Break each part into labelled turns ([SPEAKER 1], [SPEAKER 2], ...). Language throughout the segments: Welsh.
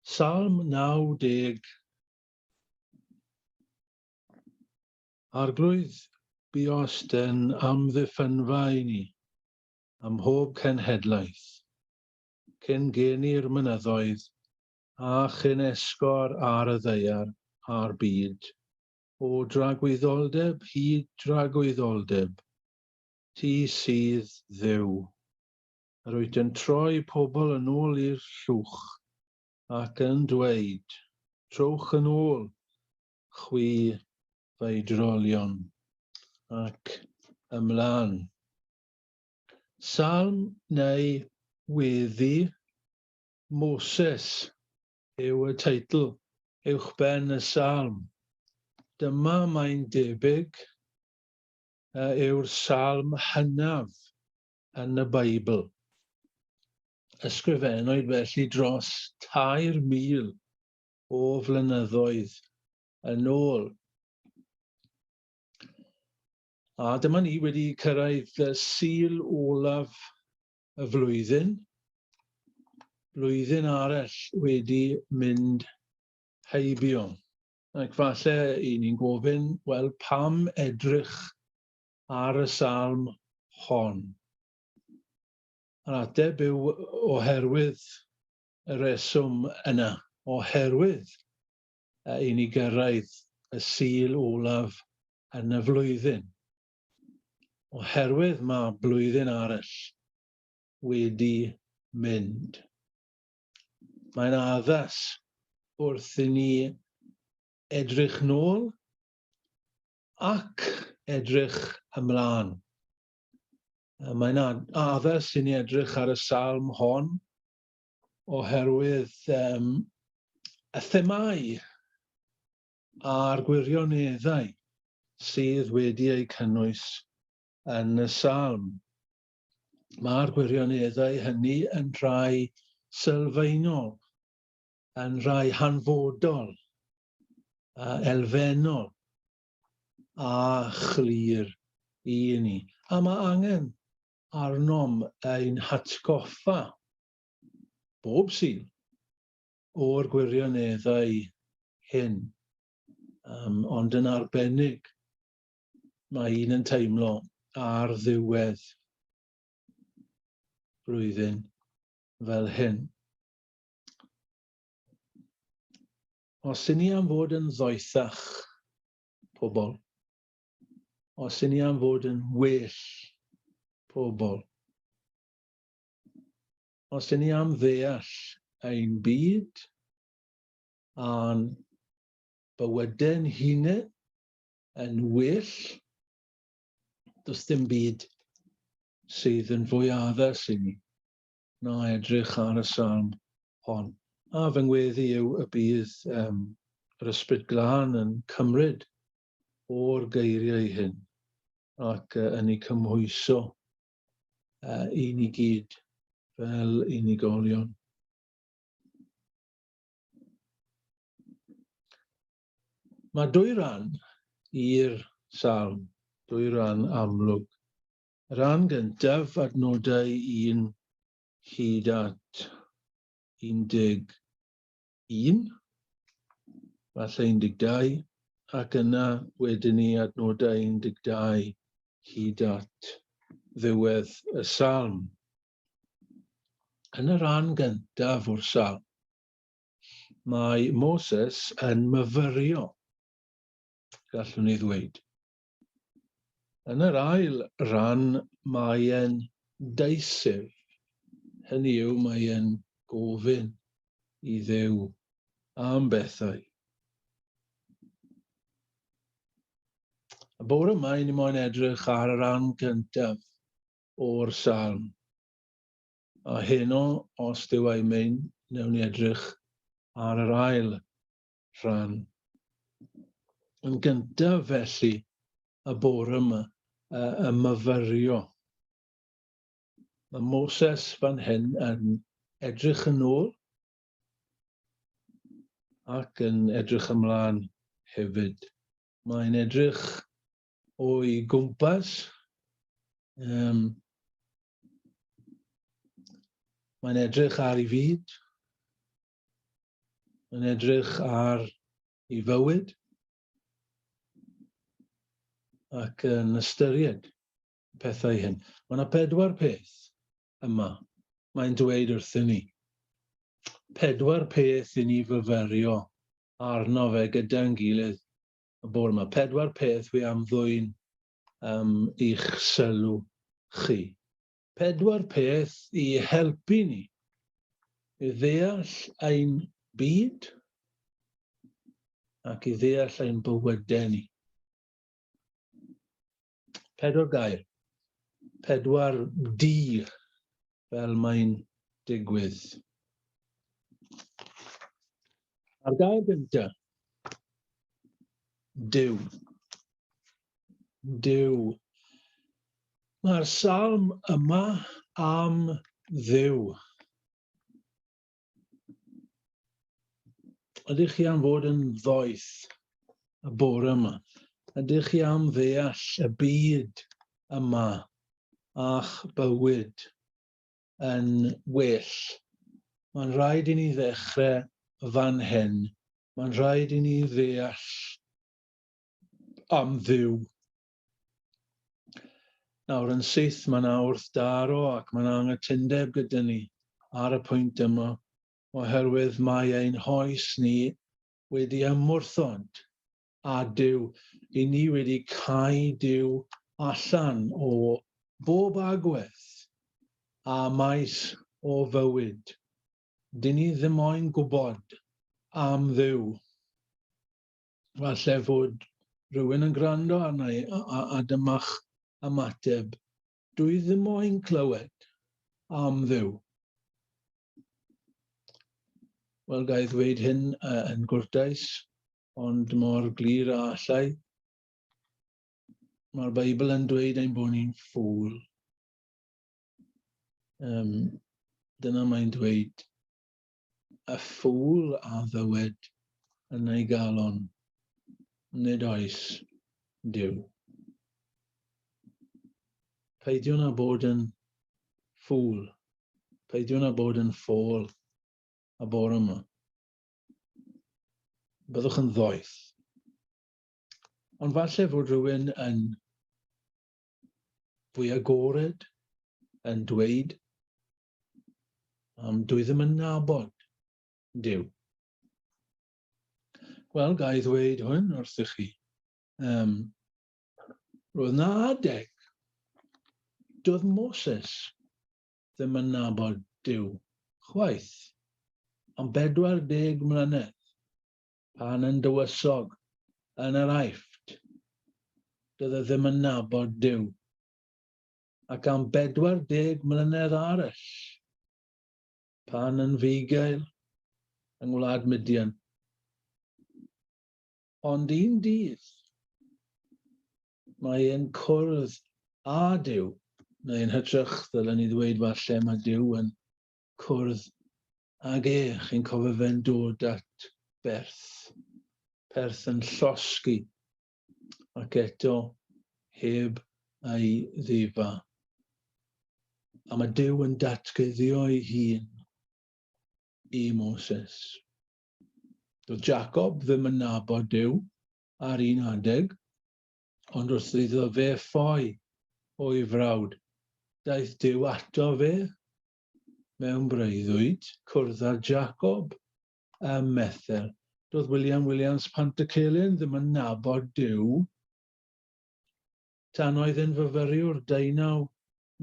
[SPEAKER 1] Salm 90. Arglwydd, buost yn amddiffynfa i ni ym mhob cenhedlaeth, cyn geni'r mynyddoedd a chyn esgor ar y ddaear a'r byd, o dragwyddoldeb hyd dragwyddoldeb, ti sydd Dduw. Yr wyt yn troi pobl yn ôl i'r llwch, ac yn dweud, Trowch yn ôl, chwi feidrolion, ac ymlaen. Salm neu weddi Moses yw y teitl uwchben y salm. Dyma, mae'n debyg, yw'r salm hynaf yn y Beibl. Ysgrifennwyd felly dros 3,000 o flynyddoedd yn ôl. A dyma ni wedi cyrraedd Sul olaf y flwyddyn, blwyddyn arall wedi mynd heibio. Ac falle i ni'n gofyn, wel, pam edrych ar y salm hon? Yr ateb yw oherwydd y rheswm yna, oherwydd i ni gyrraedd y Sul olaf yn y flwyddyn. Oherwydd mae blwyddyn arall wedi mynd. Mae'n addas wrth i ni edrych nôl ac edrych ymlaen. Mae'n addas i ni edrych ar y salm hon oherwydd um, y themâu a'r gwirioneddau sydd wedi eu cynnwys yn y salm. Mae'r gwirioneddau hynny yn rhai sylfaenol, yn rhai hanfodol, elfennol a chlir i ni. A mae angen arnom ein hatgoffa bob Sul o'r gwirioneddau hyn, um, ond yn arbennig mae un yn teimlo ar ddiwedd blwyddyn fel hyn. Os ŷn ni am fod yn ddoethach pobl, os ŷn ni am fod yn well pobl, os ŷn ni am ddeall ein byd a'n bywydau'n hunain yn well, does dim byd sydd yn fwy addas i ni na edrych ar y salm hon. A fy ngweddi yw y bydd um, yr Ysbryd Glân yn cymryd o'r geiriau hyn ac uh, yn eu cymhwyso uh, i ni gyd fel unigolion. Mae dwy ran i'r salm, dwy ran amlwg. Rhan gyntaf, adnodau 1 hyd at 11, falle 12, ac yna wedyn ni adnodau 12 hyd at ddiwedd y salm. Yn y rhan gyntaf o'r salm, mae Moses yn myfyrio, gallwn ni ddweud. Yn yr ail ran mae e'n deisyf, hynny yw mae e'n gofyn i Dduw am bethau. Y bore yma, i ni moyn edrych ar y rhan gyntaf o'r salm. A heno, os Duw a'i myn, newn ni edrych ar yr ail rhan. Yn gyntaf, felly, y bore yma, y myfyrio. Mae Moses fan hyn yn edrych yn ôl ac yn edrych ymlaen hefyd. Mae'n edrych o'i gwmpas. Um, mae'n edrych ar ei fyd. Yn edrych ar ei fywyd ac yn ystyried y pethau hyn. Mae yna pedwar peth yma mae'n dweud wrthyn ni. Pedwar peth i ni fyfyrio arno fe gyda'n gilydd y bore yma. Pedwar peth wi am ddwyn um, i'ch sylw chi. Pedwar peth i helpu ni i ddeall ein byd ac i ddeall ein bywydau ni. Pedwar gair. Pedwar D fel mae'n digwydd. A'r gair gyntaf, Duw. Duw. Mae'r salm yma am Dduw. Ydych chi am fod yn ddoeth y bore yma? Ydych chi am ddeall y byd yma a'ch bywyd yn well? Mae'n rhaid i ni ddechrau fan hyn. Mae'n rhaid i ni ddeall am Dduw. Nawr, yn syth, mae yna wrthdaro ac mae yna anghytundeb gyda ni ar y pwynt yma, oherwydd mae ein hoes ni wedi ymwrthod â Duw. I ni wedi cau Duw allan o bob agwedd a maes o fywyd. Dyn ni ddim moyn gwybod am Dduw. Falle fod rhywun yn gwrando arna i a, a, a dyma'ch ymateb. Dwi ddim moyn clywed am Dduw. Wel, ga i ddweud hyn uh, yn gwrtais, ond mor glir a allai. Mae'r Beibl yn dweud ein bod ni'n ffŵl. Um, dyna mae'n dweud. Y ffŵl a ddywed yn ei galon, Nid oes Duw. Peidiwn â bod yn ffŵl. Peidiwn â bod yn ffôl y bore yma. Byddwch yn ddoeth. Ond falle fod rhywun yn fwy agored yn dweud, Dwi ddim yn nabod Duw. Wel, ga i ddweud hwn wrthych chi. Um, roedd na adeg, doedd Moses ddim yn nabod Duw chwaith. Am 40 mlynedd, pan yn dywysog yn yr Aifft, doedd e ddim yn nabod Duw. Ac am 40 mlynedd arall, pan yn fugail yng ngwlad Midian. Ond un dydd, mae e'n cwrdd â Duw, neu yn hytrach, ddylen ni ddweud falle, mae Duw yn cwrdd ag e. Chi'n cofio fe'n dod at berth, perth yn llosgi ac eto heb ei ddifa. A mae Duw yn datguddio ei hun i Moses. Doedd Jacob ddim yn nabod Duw ar un adeg, ond wrth iddo fe ffoi o'i frawd, daeth Duw ato fe mewn breuddwyd, cwrdd â Jacob ym Methel. Doedd William Williams Pantycelyn ddim yn nabod Duw tan oedd e'n fyfyriwr deunaw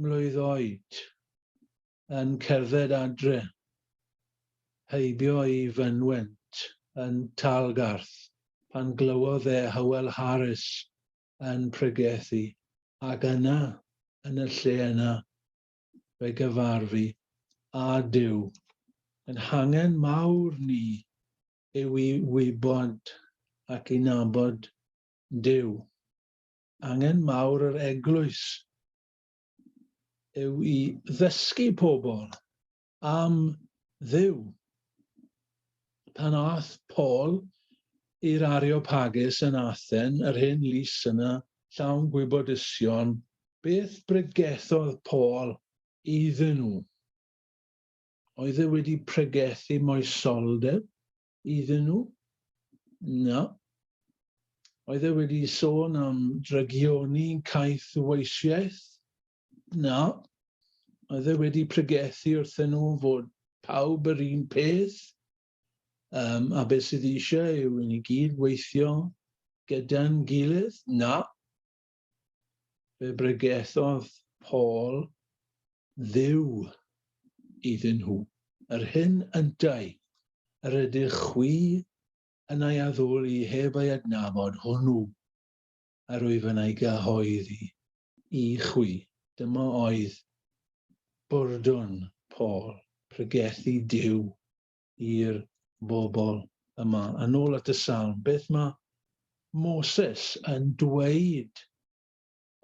[SPEAKER 1] mlwydd oed yn cerdded adre heibio i fynwent yn Talgarth pan glywodd e Hywel Harris yn pregethu ac yna, yn y lle yna, fe gyfarfu â Duw. Ein hangen mawr ni yw i wybod ac i nabod Duw. Angen mawr yr eglwys yw i ddysgu pobl am Dduw. Pan ath Paul i'r Areopagus yn Athen, yr hen lys yna, llawn gwybodusion, beth bregethodd Paul iddyn nhw? Oedd e wedi pregethu moesoldeb? iddyn nhw? Na. Oedd e wedi sôn am drygioni caethweisiaeth? Na. Oedd e wedi pregethu wrthyn nhw fod pawb yr un peth? A beth sydd eisiau yw i ni gyd weithio gyda'n gilydd? Na. Fe bregethodd Paul Dduw iddyn nhw. Yr hyn yntau yr ydych chwi yn ei addoli heb ei adnabod hwnnw yr wyf yn ei gyhoeddi i chwi. Dyma oedd bwrdwn Paul, pregethu Duw i'r bobl yma. Yn ôl at y salm, beth mae Moses yn dweud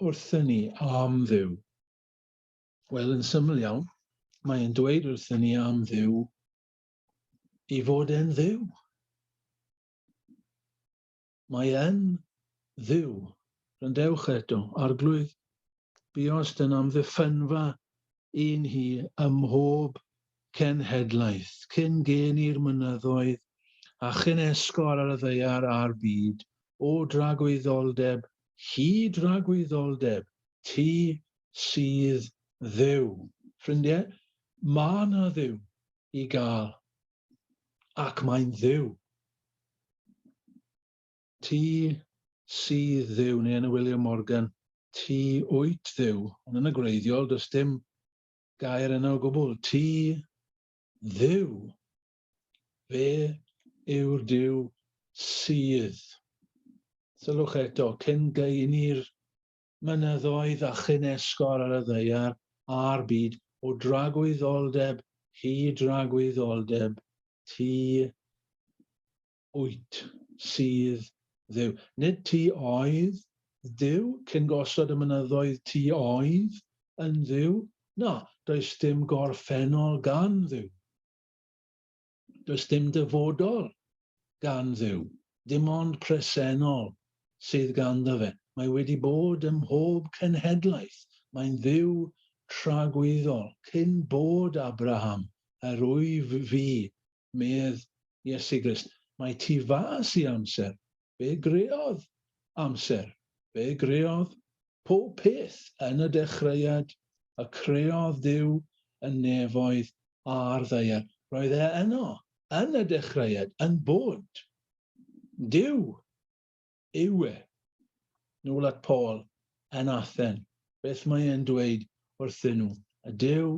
[SPEAKER 1] wrthyn ni am Dduw? Wel, yn syml iawn, mae'n dweud wrthyn ni am Dduw i fod e'n Dduw. Mae e'n Dduw. Gwrandewch eto, Arglwydd, buost yn amddiffynfa i'n hi ym mhob cenhedlaeth, cyn geni'r mynyddoedd a chyn esgor ar y ddaear a'r byd, o dragwyddoldeb hyd dragwyddoldeb, ti sydd Dduw. Ffrindiau, mae 'na Dduw i gael, ac mae'n Dduw. Ti sydd Dduw, neu yn y William Morgan, ti wyt Dduw. Ond yn y gwreiddiol, does dim gair yna o gwbl. Ti Dduw. Fe yw'r Duw sydd. Sylwch eto, cyn gaeni'r mynyddoedd a chyn esgor ar y ddaear a'r byd, o dragwyddoldeb hyd dragwyddoldeb, ti wyt sydd Dduw. Nid ti oedd Dduw cyn gosod y mynyddoedd, ti oedd yn Dduw. Na, does dim gorffennol gan Dduw. Does dim dyfodol gan Dduw. Dim ond presennol sydd ganddo fe. Mae wedi bod ym mhob cenhedlaeth. Mae'n Dduw tragwyddol. Cyn bod Abraham, yr wyf fi, medd Iesu Grist. Mae tu fas i amser. Fe greodd amser. Fe greodd pob peth yn y dechreuad y creodd Duw y nefoedd a'r ddaear. Roedd e yno, yn y dechreuad, yn bod. Duw yw e. Nôl at Paul yn Athen. Beth mae e'n dweud wrthyn nhw? Y Duw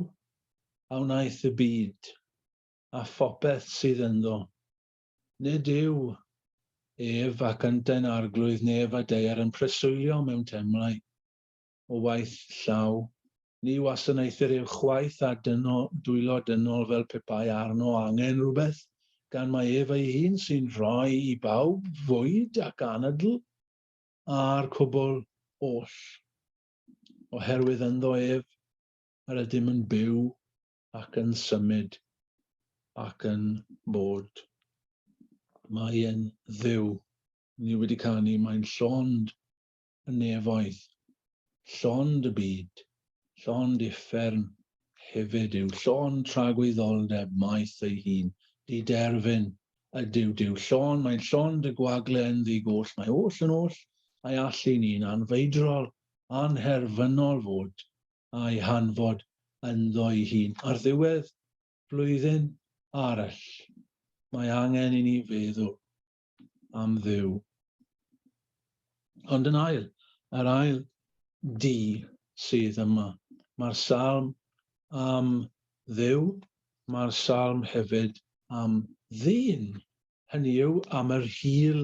[SPEAKER 1] a wnaeth y byd a phopeth sydd ynddo. Nid yw ef ac yntau'n arglwydd nef a daear yn preswylio mewn temlau o waith llaw. Ni wasanaethir ef chwaith â dyno, dwylo dynol fel pe bai arno angen rhywbeth, gan mai ef ei hun sy'n rhoi i bawb fwyd ac anadl a'r cwbl oll. Oherwydd ynddo ef yr ydym yn byw ac yn symud ac yn bod. Mae e'n Dduw. Ni wedi canu, mae'n llond y nefoedd, llond y byd, llond uffern hefyd yw, llond tragwyddoldeb maith ei hun, diderfyn ydyw Duw. Llon, mae'n llond y gwagle yn ddig oll, mae oll yn oll, a'i allu'n un anfeidrol, anherfynol fod, a'i hanfod ynddo'i hun. Ar ddiwedd blwyddyn arall, mae angen i ni feddwl am Dduw. Ond yn ail, yr ail D sydd yma. Mae'r salm am Dduw, mae'r salm hefyd am ddyn, hynny yw am yr hil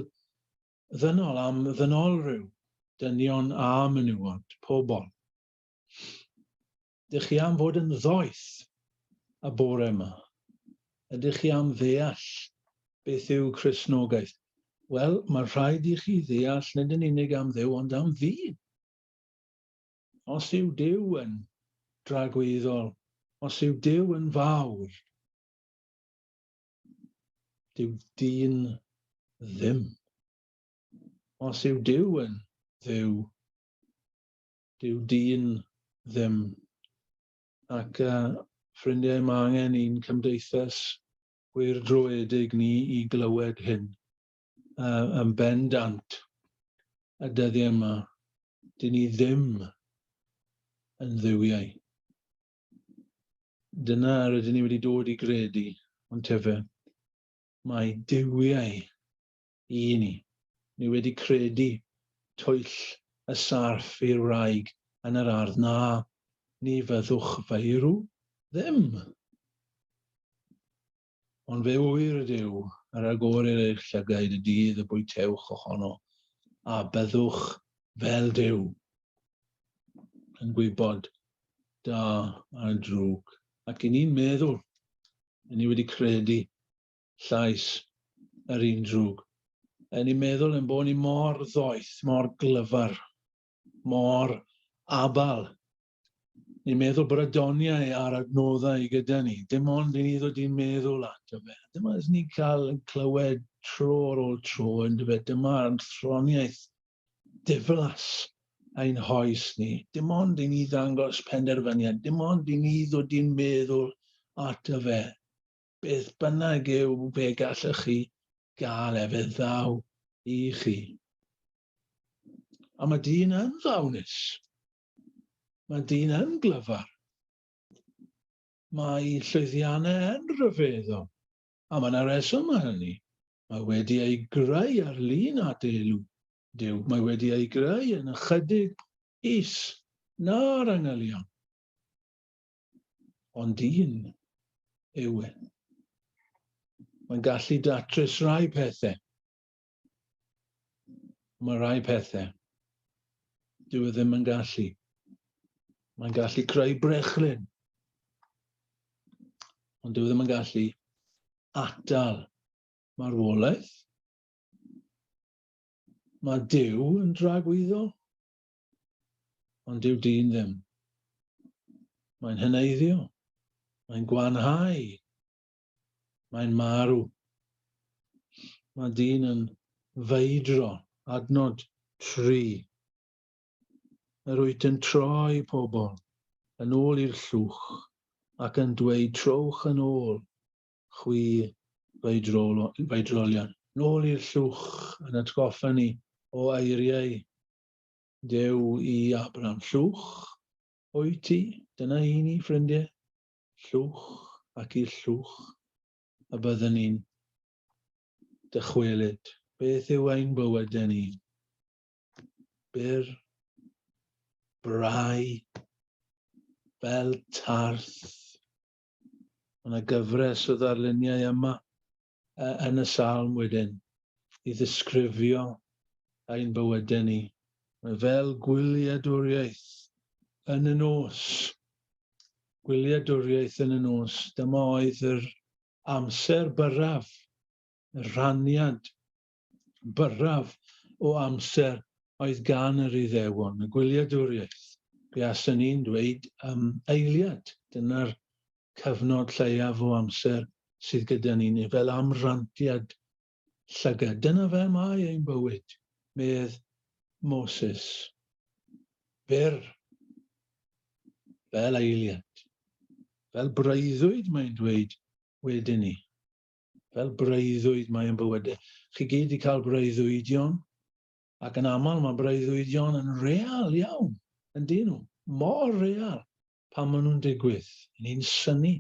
[SPEAKER 1] ddynol, am ddynolryw, dynion a menywod, pobl. Ydych chi am fod yn ddoeth y bore yma? Ydych chi am ddeall beth yw Cristnogaeth? Wel, mae rhaid i chi ddeall nid yn unig am Dduw, ond am ddyn. Os yw Duw yn dragwyddol, os yw Duw yn fawr, dyw dyn ddim. Os yw Duw yn Dduw, dyw dyn ddim. Ac ffrindiau, mae angen i'n cymdeithas gwyrdroedig ni i glywed hyn yn bendant y dyddiau yma. Dyn ni ddim yn dduwiau. Dyna rydyn ni wedi dod i gredu, ond tefe, mae duwiau i ni. Ni wedi credu twyll y sarff i'r wraig yn yr ardd. Na, ni fyddwch feirw ddim. Ond fe ŵyr y Duw yr agorir eich llygaid y dydd y bwytewch ohono, a byddwch fel Duw, yn gwybod da a drwg. Ac i ni'n meddwl, i ni wedi credu llais yr un drwg. I ni'n meddwl ein bod ni mor ddoeth, mor glyfar, mor abal. Ni'n meddwl bod y doniau a'r adnoddau gyda ni. Dim ond i ni ddod i'n meddwl ato fe. Dyma ys ni'n cael yn clywed tro ar ôl tro yn dyfe. Dyma'r anthroniaeth diflas ein hoes ni. Dim ond i ni ddangos penderfyniad. Dim ond i ni ddod i'n meddwl ato fe. Beth bynnag yw fe gallwch chi gael e, fe ddaw i chi. A mae dyn yn ddawnus. Mae dyn yn glyfar. Mae llwyddiannau yn rhyfeddol. A mae yna reswm am hynny. Mae wedi ei greu ar lun a delw Duw. Mae wedi ei greu yn ychydig is na'r angylion. Ond dyn yw e. Mae'n gallu datrys rhai pethau. Mae rhai pethau dyw e ddim yn gallu. Mae'n gallu creu brechlyn, ond dyw e ddim yn gallu atal marwolaeth. Mae Duw yn dragwyddol, ond dyw dyn ddim. Mae'n heneiddio, mae'n gwanhau, Mae'n marw. Mae dyn yn feidro, adnod 3. Yr wyt yn troi pobl yn ôl i'r llwch ac yn dweud trowch yn ôl, chwi feidrolion. Nôl i'r llwch yn atgoffa ni o eiriau Duw i Abraham. Llwch wyt ti? Dyna i ni, ffrindiau. Llwch ac i'r llwch y byddwn ni'n dychwelyd. Beth yw ein bywydau ni? Byr, brau, fel tarth. Mae yna gyfres o ddarluniau yma yn y salm wedyn i ddisgrifio ein bywydau ni. Mae fel gwyliadwriaeth yn y nos. Gwyliadwriaeth yn y nos. Dyma oedd yr amser byrraf, y rhaniad byrraf o amser oedd gan yr Iddewon, y gwyliadwriaeth. Buaswn ni'n dweud eiliad. Dyna'r cyfnod lleiaf o amser sydd gyda ni, neu fel amrantiad llygad. Dyna fel mae ein bywyd, medd Moses. Byr, fel eiliad, fel breuddwyd mae'n dweud wedyn ni. Fel breuddwyd mae ein bywydau. Chi gyd wedi cael breuddwydion, ac yn aml mae breuddwydion yn real iawn, yn dyn nhw, mor real pan maen nhw'n digwydd. Ni'n synnu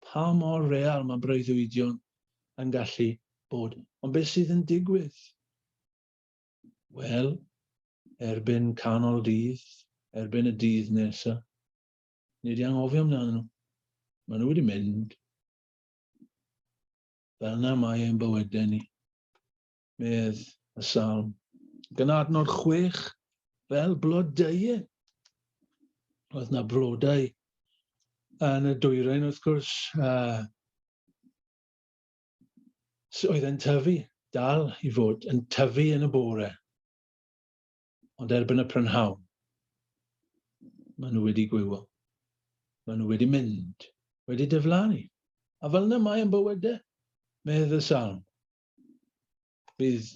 [SPEAKER 1] pa mor real mae breuddwydion yn gallu bod. Ond beth sydd yn digwydd? Wel, erbyn canol dydd, erbyn y dydd nesaf, ni wedi anghofio amdanyn nhw. Maen nhw wedi mynd. Fel yna mae ein bywydau ni, medd y salm. Gan adnod 6, fel blodeuyn. Oedd na blodau yn y dwyrain, wrth gwrs, oedd yn tyfu, dal i fod yn tyfu yn y bore. Ond erbyn y prynhawn, maen nhw wedi gwywo. Maen nhw wedi mynd, wedi diflannu. A fel yna mae yn bywydau, medd y salm. Bydd,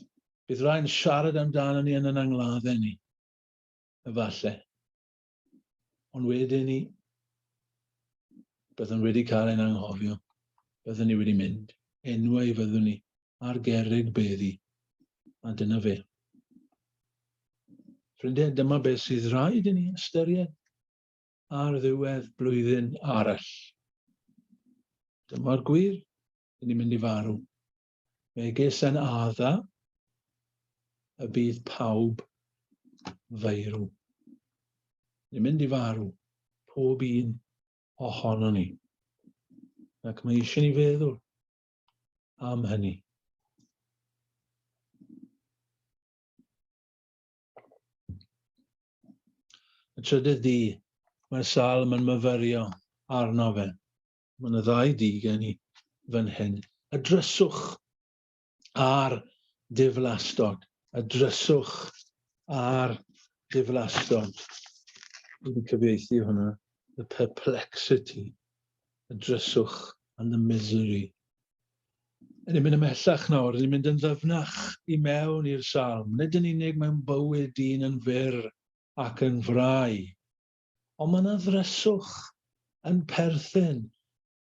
[SPEAKER 1] bydd rhai'n siarad amdano ni yn yn angladdau ni, efallai. Ond wedyn ni, byddwn wedi cael ein anghofio. Byddwn ni wedi mynd. Enwau fyddwn ni ar gerrig beddi, a dyna fe. Ffrindiau, dyma beth sydd rhaid i ni ystyried ar ddiwedd blwyddyn arall. Dyma'r gwir, dyn ni'n mynd i farw. Megis yn adda y bydd pawb feirw. Ni'n mynd i farw, pob un ohono ni. Ac mae eisiau ni feddwl am hynny. Y trydydd di, mae'r salm yn myfyrio arno fe. Mae yna ddau di gen i fan hyn. Y dryswch a'r diflastod. Y dryswch a'r diflastod. Dwi wedi cyfieithu hwnna. The perplexity. Y dryswch and the misery. Yn ni'n mynd ymhellach nawr, ni'n mynd yn ddyfnach i mewn i'r salm. Nid yn unig mewn bywyd dyn yn fyr ac yn frau, ond mae yna ddryswch yn perthyn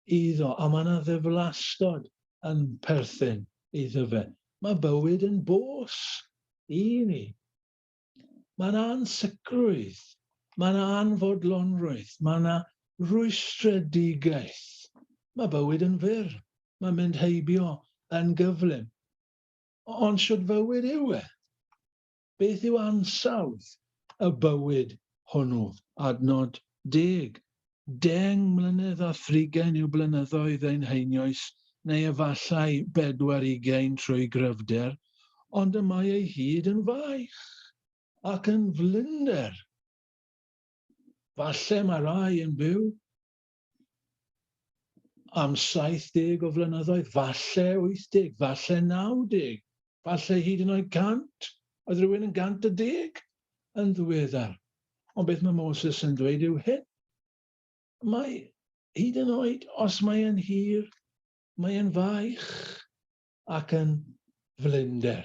[SPEAKER 1] iddo, a mae yna ddiflastod yn perthyn iddo fe. Mae bywyd yn bos i ni. Mae yna ansicrwydd, mae yna anfodlonrwydd, mae yna rwystredigaeth. Mae bywyd yn fyr, mae'n mynd heibio yn gyflym. Ond shwt fywyd yw e? Beth yw ansawdd y bywyd hwnnw? Adnod deg. 10 mlynedd a thrigain yw blynyddoedd ein heinioes, neu efallai bedwar ugain trwy gryfder, ond y mae ei hyd yn faich ac yn flinder. Falle mae rai yn byw am 70 o flynyddoedd, falle 80, falle 90, falle hyd yn oed 100. Oedd rhywun yn 110 yn ddiweddar. Ond beth mae Moses yn dweud yw hyn. Mae hyd yn oed os mae yn hir, mae yn faich ac yn flinder.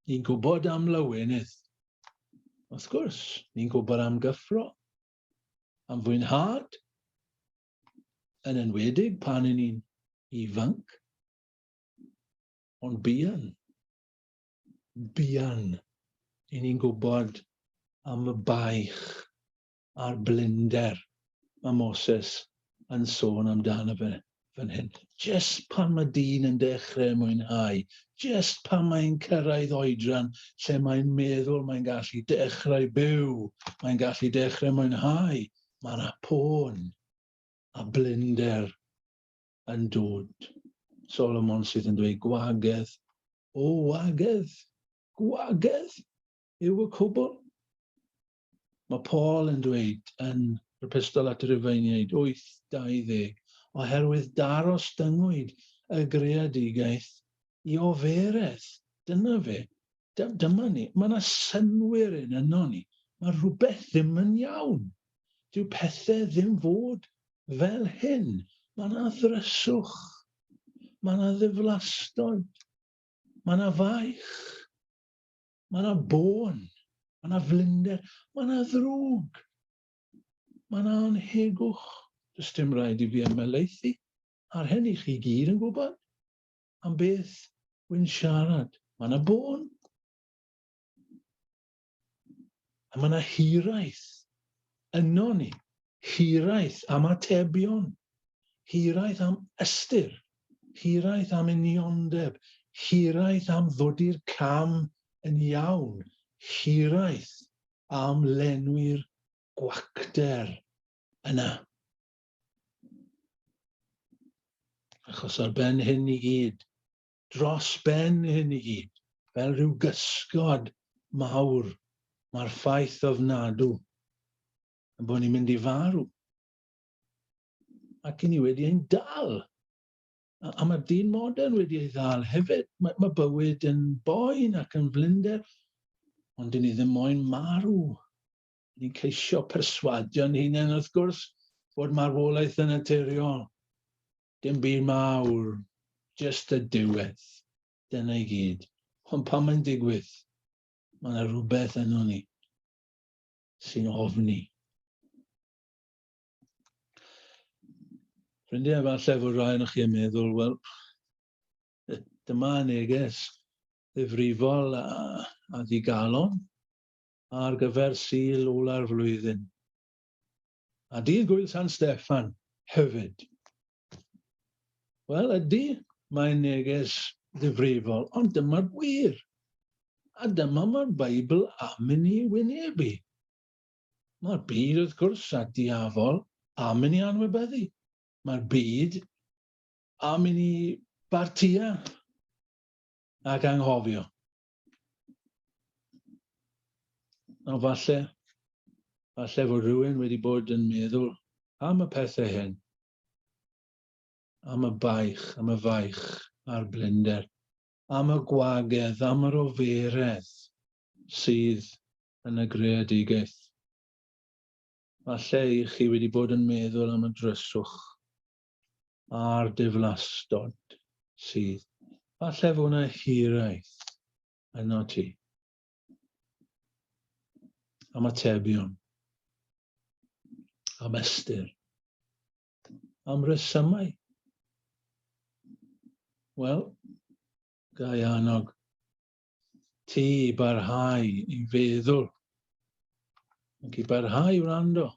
[SPEAKER 1] Ni'n gwybod am lawenydd. Wrth gwrs, ni'n gwybod am gyffro, am fwynhad, yn enwedig pan y'n ni'n ifanc. Ond buan, buan, y'n ni'n gwybod am y baich a'r blinder mae Moses yn sôn amdano fe fan hyn. Jyst pan mae dyn yn dechrau mwynhau, jyst pan mae'n cyrraedd oedran lle mae'n meddwl mae'n gallu dechrau byw, mae'n gallu dechrau mwynhau, mae yna pôn a blinder yn dod. Solomon sydd yn dweud gwagedd, o wagedd, gwagedd yw y cwbl. Mae Paul yn dweud yn yr Epistol at y Rufeiniaid 8:20, oherwydd darostyngwyd y greadigaeth i oferedd. Dyna fe. Dyma ni. Mae yna synnwyr yn yno ni. Mae rhywbeth ddim yn iawn. Dyw pethau ddim fod fel hyn. Mae yna ddryswch. Mae yna ddiflastod. Mae yna faich. Mae yna bôn. Mae yna flinder. Mae yna ddrwg. Mae yna anhegwch. Does dim rhaid i fi ymhelaethu ar hyn i chi gyd yn gwybod am beth wy'n siarad. Mae yna bôn. A mae yna hiraeth yno ni, hiraeth am atebion, hiraeth am ystyr, hiraeth am uniondeb, hiraeth am ddod i'r cam yn iawn, hiraeth am lenwi'r gwacter yna. Achos ar ben hyn i gyd, dros ben hyn i gyd, fel rhyw gysgod mawr, mae'r ffaith ofnadw yn bod ni'n mynd i farw. Ac i ni wedi ein dal. A, a mae'r dyn modern wedi ei ddal hefyd. Mae, mae bywyd yn boen ac yn flinder, ond dyn ni ddim moyn marw. Ni'n ceisio perswadio'n hunain, wrth gwrs, bod marwolaeth yn naturiol. Dim byd mawr, jyst y diwedd. Dyna i gyd. Ond pan mae'n digwydd, mae yna rhywbeth yno ni sy'n ofni. Ffrindiau, falle fod rhai ohonoch chi yn meddwl, wel, dyma neges ddifrifol a, a ddigalon ar gyfer Sul ola'r flwyddyn. A dydd Gwyl San Steffan hefyd. Wel, ydy, mae'n neges ddifrifol, ond dyma'r gwir. A dyma mae'r Beibl am i ni wynebu. Mae'r byd, wrth gwrs, a diafol am i ni anwybyddu. Mae'r byd am i ni bartia ac anghofio. Nawr falle, falle fod rhywun wedi bod yn meddwl am y pethau hyn, am y baich, am y faich a'r blinder, am y gwagedd, am yr oferedd sydd yn y greadigaeth. Falle i chi wedi bod yn meddwl am y dryswch a'r diflastod sydd. Falle fod yna hiraeth yno ti. Am atebion. Am ystyr. Am resymau. Wel, gai annog ti i barhau i feddwl ac i barhau i wrando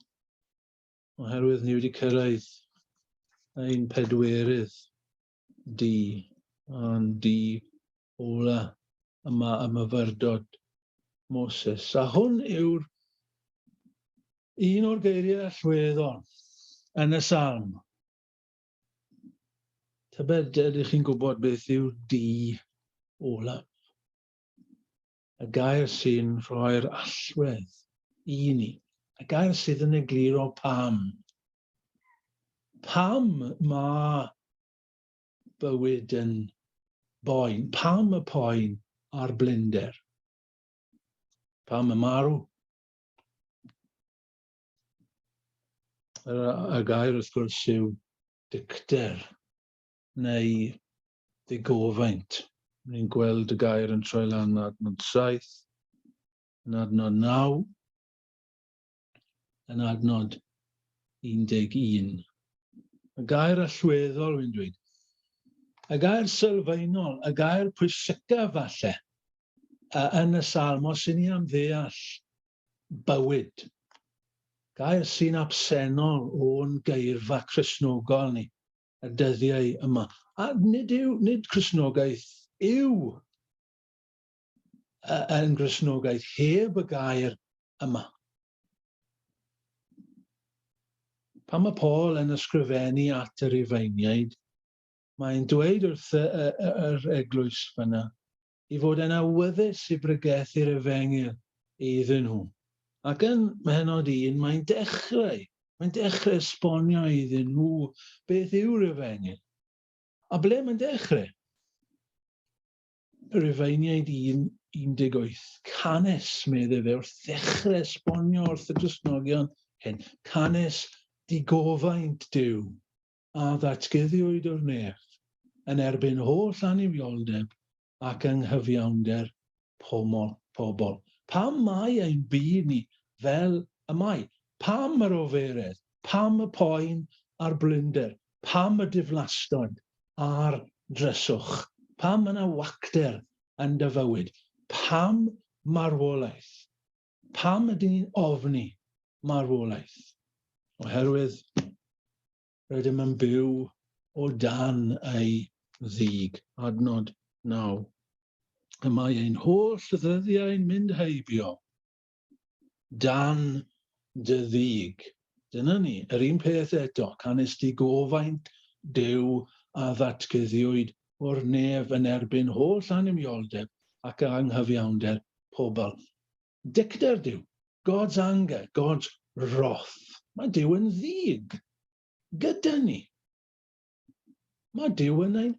[SPEAKER 1] oherwydd ni wedi cyrraedd ein pedwerydd di, a'n di ola yma ym myfyrdod Moses. A hwn yw'r un o'r geiriau allweddol yn y salm. Tybed ydych chi'n gwybod beth yw'r di olaf? Y gair sy'n rhoi'r allwedd i ni. Y gair sydd yn egluro pam. Pam mae bywyd yn boen? Pam y poen a'r blinder? Pam y marw? Y gair wrth gwrs yw dicter neu ddigofaint. Ni'n gweld y gair yn troi lan yn adnod 7, yn adnod 9, yn adnod 11. Y gair allweddol, wy'n dweud. Y gair sylfaenol, y gair pwysicaf falle, yn y salm, os y'n ni am ddeall bywyd. Gair sy'n absennol o'n geirfa Cristnogol ni y dyddiau yma. A nid yw, nid Cristnogaeth yw yn Gristnogaeth heb y gair yma. Pan mae Paul yn ysgrifennu at y Rufeiniaid, mae'n dweud wrth yr eglwys fyna i fod yn awyddus i bregethu'r efengyl iddyn nhw. Ac yn mhenod un, mae'n dechrau, mae'n dechrau esbonio iddyn nhw beth yw'r efengyl. A ble mae'n dechrau? Rufeiniaid 1, 18. Canes, medde fe, wrth ddechrau esbonio wrth y Cristnogion hyn, canes digofaint Duw a ddatguddiwyd o'r nef yn erbyn holl annuwioldeb ac anghyfiawnder pobl. Pam mae ein byd ni fel y mae? Pam yr oferedd? Pam y poen a'r blinder? Pam y diflastod a'r dryswch? Pam yna wacter yn dy fywyd? Pam marwolaeth? Pam ydyn ni'n ofni marwolaeth? Oherwydd rydym yn byw o dan ei ddig. Adnod 9. Y mae ein holl ddyddiau'n mynd heibio dan dy ddig. Dyna ni, yr un peth eto, canys digofaint Duw a ddatguddiwyd o'r nef yn erbyn holl annuwioldeb ac anghyfiawnder pobl. Dicter Duw, God's anger, God's wrath. Mae Duw yn ddig gyda ni. Mae Duw yn ein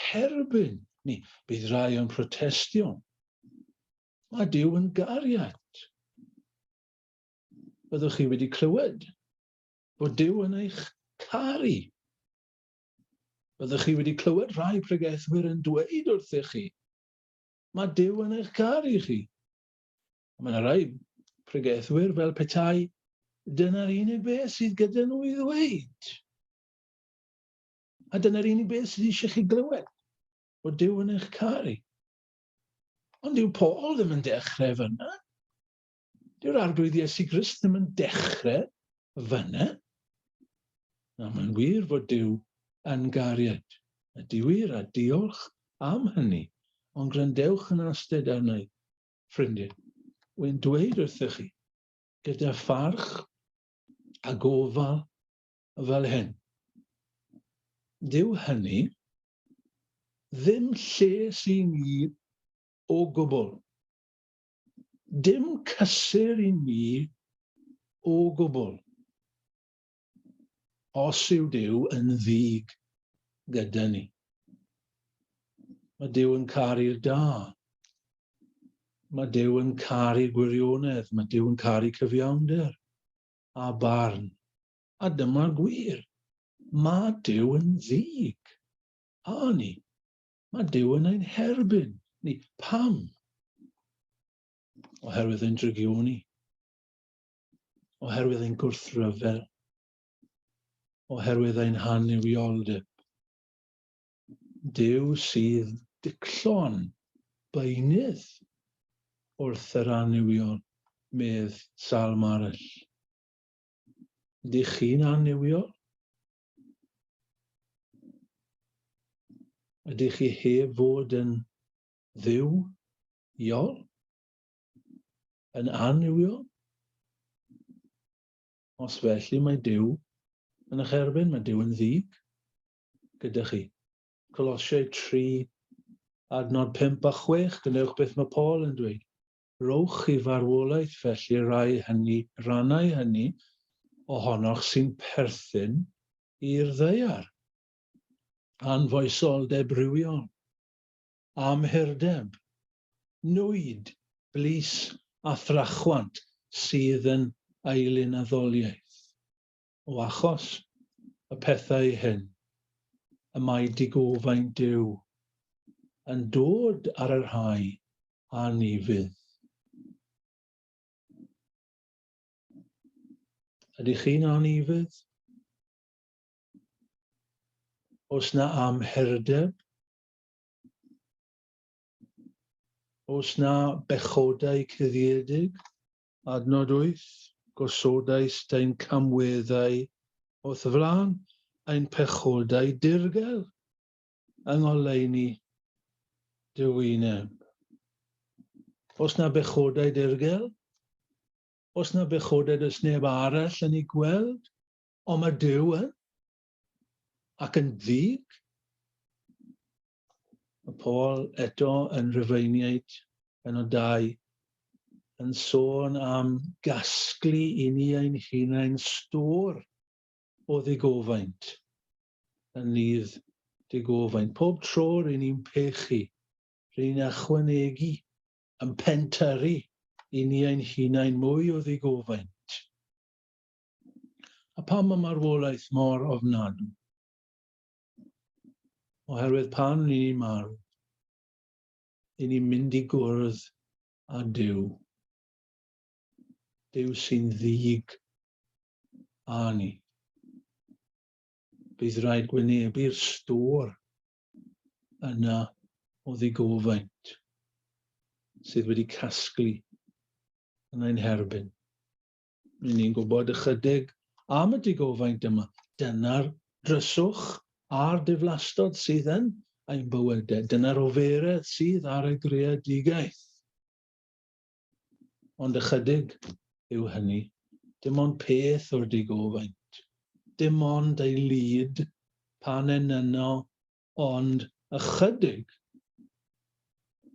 [SPEAKER 1] herbyn ni. Bydd rhai yn protestio. Mae Duw yn gariad. Byddwch chi wedi clywed bod Duw yn eich caru. Byddwch chi wedi clywed rhai pregethwyr yn dweud wrthych chi, mae Duw yn eich caru chi. Mae yna rai pregethwyr fel petai dyna'r unig beth sydd gyda nhw i ddweud. A dyna'r unig beth sydd eisiau chi glywed, bod Duw yn eich caru. Ond dyw Paul ddim yn dechrau fyna. Dyw'r Arglwydd Iesu Grist ddim yn dechrau fyna. Na, mae'n wir fod Duw yn gariad. Ydy wir, a diolch am hynny. Ond gwrandewch yn astud arna i, ffrindiau. Wy'n dweud wrthych chi, gyda pharch a gofal fel hyn. Dyw hynny ddim lles i ni o gwbl. Dim cysur i ni o gwbl. Os yw Duw yn ddig gyda ni. Mae Duw yn caru'r da. Mae Duw yn caru gwirionedd. Mae Duw yn caru cyfiawnder a barn. A dyma'r gwir. Mae Duw yn ddig â ni. Mae Duw yn ein herbyn ni. Pam? Oherwydd ein drygioni. Oherwydd ein gwrthryfel. Oherwydd ein hanuwioldeb. Duw sydd dicllon beunydd wrth yr annuwiol, medd salm arall. Ydych chi'n annuwiol? Ydych chi heb fod yn dduw iol? Yn annuwiol? Os felly, mae Duw yn eich erbyn, mae Duw yn ddig gyda chi. Colosiaid 3, adnod 5 a 6, gwnewch beth mae Paul yn dweud. Rhowch i farwolaeth felly rai hynny, rannau hynny ohonoch sy'n perthyn i'r ddaear. Anfoesoldeb rhywiol, amhurdeb, nwyd, blys a thrachwant sydd yn eilunaddoliaeth. O achos y pethau hyn, y mae digofaint Duw yn dod ar y rhai a ni fydd. Ydych chi'n anufudd? Oes na amhurdeb? Oes na bechodau cuddiedig? Adnod 8, Gosodaist ein camweddau o'th flaen, ein pechodau dirgel yng ngoleuni dy wyneb. Oes na bechodau dirgel? Oes na bechodau does neb arall yn eu gweld, ond mae Duw yn, ac yn ddig? Mae Paul eto yn Rhufeiniaid pennod 2 yn sôn am gasglu i ni ein hunain stôr o ddigofaint yn nydd digofaint. Pob tro ry'n ni'n pechu, ry'n ni'n ychwanegu, yn pentyrru i ni ein hunain mwy o ddigofaint. A pam mae marwolaeth mor ofnadw? Oherwydd pan ry'n ni'n marw, ry'n ni'n mynd i gwrdd â Duw. Duw sy'n ddig â ni. Bydd rhaid gwynebu'r stôr yna o ddigofaint sydd wedi casglu yn ein herbyn. Ry'n ni'n gwybod ychydig am y digofaint yma. Dyna'r dryswch a'r diflastod sydd yn ein bywydau. Dyna'r oferedd sydd ar y greadigaeth. Ond ychydig yw hynny. Dim ond peth o'r digofaint. Dim ond ei lid pan enyno ond ychydig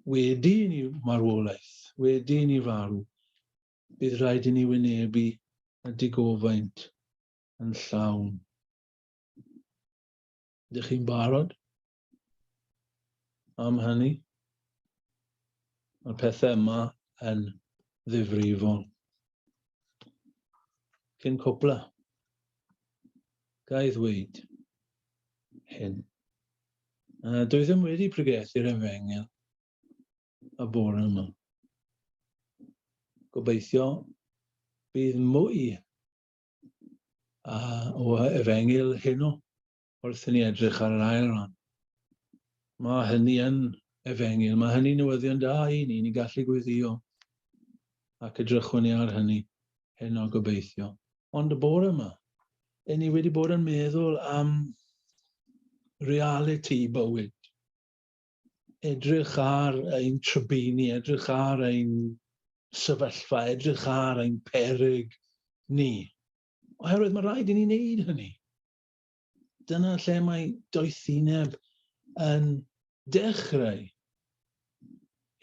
[SPEAKER 1] wedi i ni marwolaeth, wedi i ni farw, bydd rhaid i ni wynebu y digofaint yn llawn. Ydych chi'n barod am hynny? Mae'r pethau yma yn ddifrifol. Cyn cwpla, ga i ddweud hyn. Dwi ddim wedi pregethu'r efengyl y bore yma. Gobeithio bydd mwy o efengyl heno. wrth i ni edrych ar yr ail ran. Mae hynny yn efengyl, mae hynny newyddion da i ni, ni'n gallu gweddio ac edrychwn ni ar hynny heno gobeithio. Ond y bore yma, i ni wedi bod yn meddwl am realiti bywyd. Edrych ar ein trybini, edrych ar ein sefyllfa, edrych ar ein peryg ni. Oherwydd mae rhaid i ni wneud hynny. Dyna lle mae doethineb yn dechrau.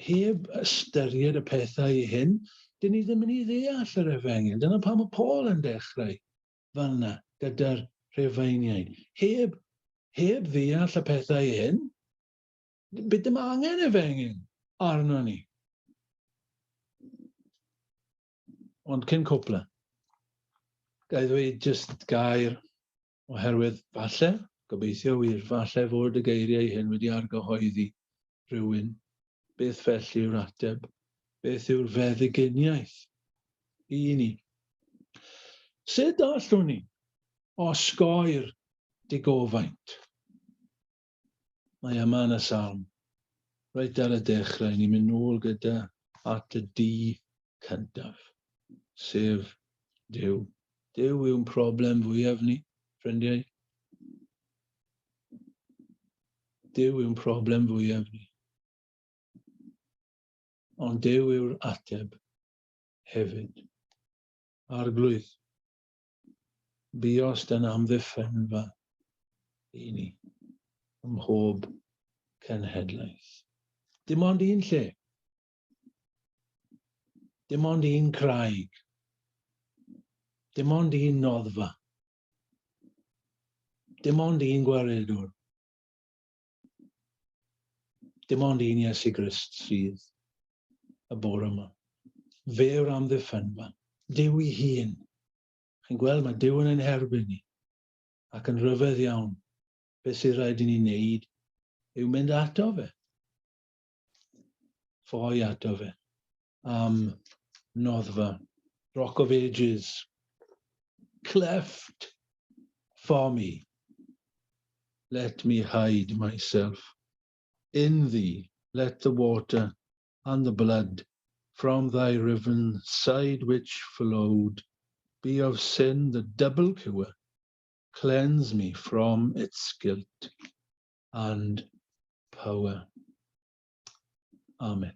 [SPEAKER 1] Heb ystyried y pethau hyn, dyn ni ddim yn ei ddeall yr efengyl. Dyna pam mae Paul yn dechrau fel yna gyda'r Rhufeiniaid. Heb, heb ddeall y pethau hyn, bydd dim angen efengyl arno ni. Ond cyn cwpla, ga i ddweud jyst gair oherwydd falle, gobeithio wir, falle fod y geiriau hyn wedi argyhoeddi rhywun. Beth felly yw'r ateb? Beth yw'r feddyginiaeth i ni? Sut allwn ni osgoi'r digofaint? Mae yma yn y salm, reit ar y dechrau, ni'n mynd nôl gyda at y D cyntaf, sef Duw. Duw yw'n problem fwyaf ni, ffrindiau. Duw yw'n problem fwyaf ni. Ond Duw yw'r ateb hefyd. Arglwydd, Buost yn amddiffynfa i ni ym mhob cenhedlaeth. Dim ond un lle. Dim ond un craig. Dim ond un noddfa. Dim ond un gwaredwr. Dim ond un Iesu Grist sydd y bore yma. Fe yw'r amddiffynfa. Duw ei hun. Chi'n gweld, mae Duw yn ein herbyn ni. Ac yn rhyfedd iawn, beth sydd rhaid i ni wneud yw mynd ato fe. Ffoi ato fe. Am noddfa. Rock of Ages. Cleft for me. Let me hide myself in thee. Let the water and the blood from thy riven side which flowed be of sin the double cure. Cleanse me from its guilt and power. Amen.